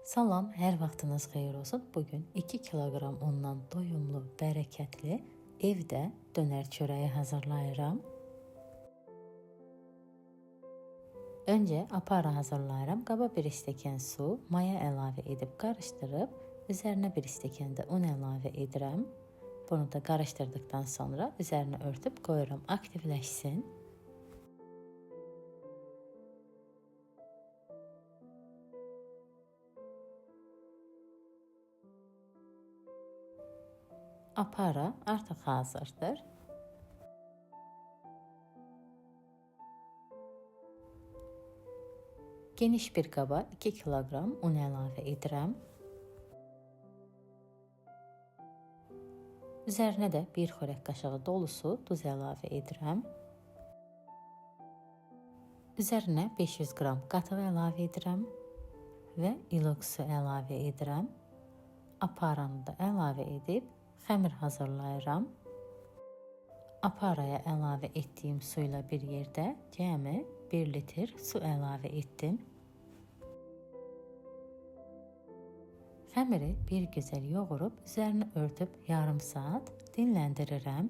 Salam, hər vaxtınız xeyir olsun. Bugün 2 kiloqram undan doyumlu, bərəkətli evdə dönər çörəyi hazırlayıram. Öncə apara hazırlayıram. Qaba bir stəkan su, maya əlavə edib qarışdırıb, üzərinə bir stəkan da un əlavə edirəm. Bunu da qarışdırdıqdan sonra üzərinə örtüb qoyuram, aktivləşsin. Apara artıq hazırdır. Geniş bir qaba 2 kiloqram un əlavə edirəm. Üzərinə də 1 xörək qaşığı dolusu duz əlavə edirəm. Üzərinə 500 qram qatıq əlavə edirəm və ilıq su əlavə edirəm. Aparanı da əlavə edib xəmir hazırlayıram. Aparaya əlavə etdiyim suyla bir yerdə cəmi 1 litr su əlavə etdim. Xəmiri bir gözəl yoğurub üzərini örtüb yarım saat dinləndirirəm.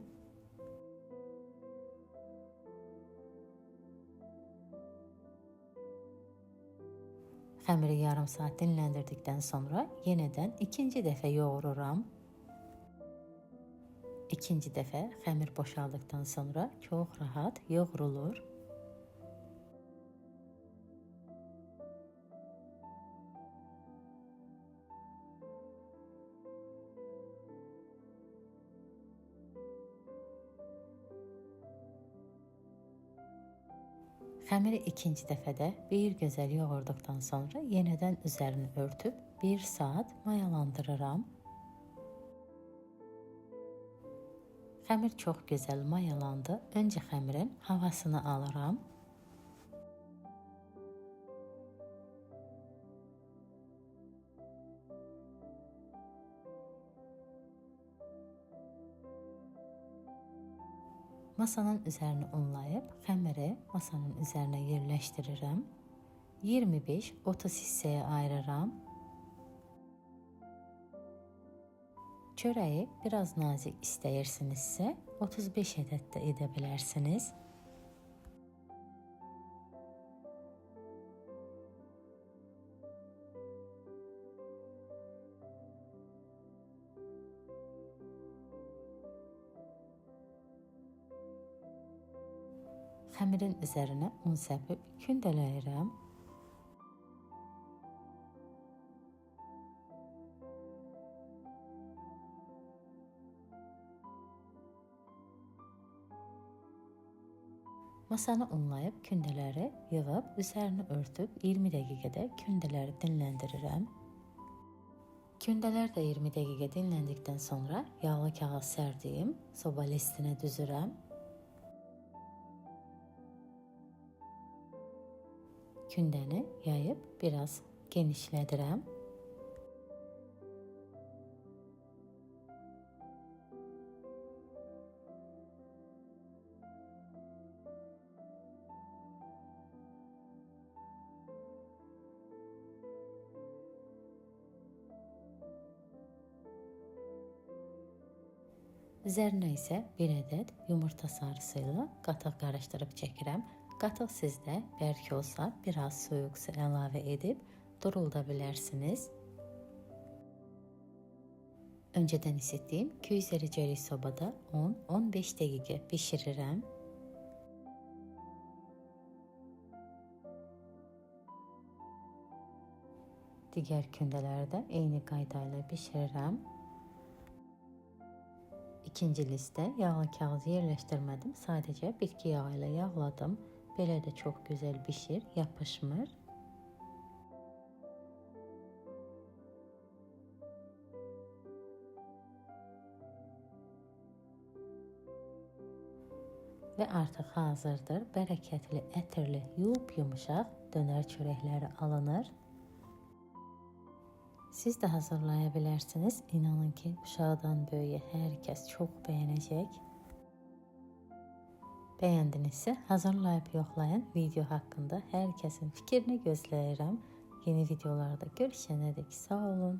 Xəmiri yarım saat dinləndirdikdən sonra yenidən ikinci dəfə yoğururam. İkinci dəfə xəmir boşaldıqdan sonra çox rahat yoğrulur. Xəmiri ikinci dəfədə bir gözəl yoğurduqdan sonra yenidən üzərini örtüb 1 saat mayalandırıram. Xəmir çox gözəl mayalandı. Öncə xəmirin havasını alıram. Masanın üzərini unlayıb xəmiri masanın üzərinə yerləşdirirəm. 25-30 hissəyə ayırıram. Çörəyi biraz nazik istəyirsinizsə 35 ədəd də edə bilərsiniz. Xəmirin üzərinə un səpib kündələyirəm. Masanı unlayıb kündələri yığıb, üzərini örtüb 20 dəqiqədə kündələri dinləndirirəm. Kündələr də 20 dəqiqə dinləndikdən sonra yağlı kağız sərdiyim soba listinə düzürəm. Kündəni yayıb biraz genişlədirəm. Üzərinə isə bir ədəd yumurta sarısı ilə qatıq qarışdırıb çəkirəm. Qatıq sizdə bərk olsa biraz soyuq su əlavə edib durulda bilərsiniz. Öncədən isitdiyim 200 dərəcəlik sobada 10-15 dəqiqə bişirirəm. Digər kündələri də eyni qayda ilə bişirirəm. İkinci listə yağlı kağız yerləşdirmədim. Sadəcə bitki yağı ilə yağladım. Belə də çox gözəl bişir, yapışmır. Və artıq hazırdır. Bərəkətli, ətirli, yumuşaq dönər çörəkləri alınır. Siz də hazırlaya bilərsiniz. İnanın ki, uşaqdan böyüyə hər kəs çox bəyənəcək. Bəyəndinizsə hazırlayıb yoxlayın. Video haqqında hər kəsin fikrini gözləyirəm. Yeni videolarda görüşənədək sağ olun.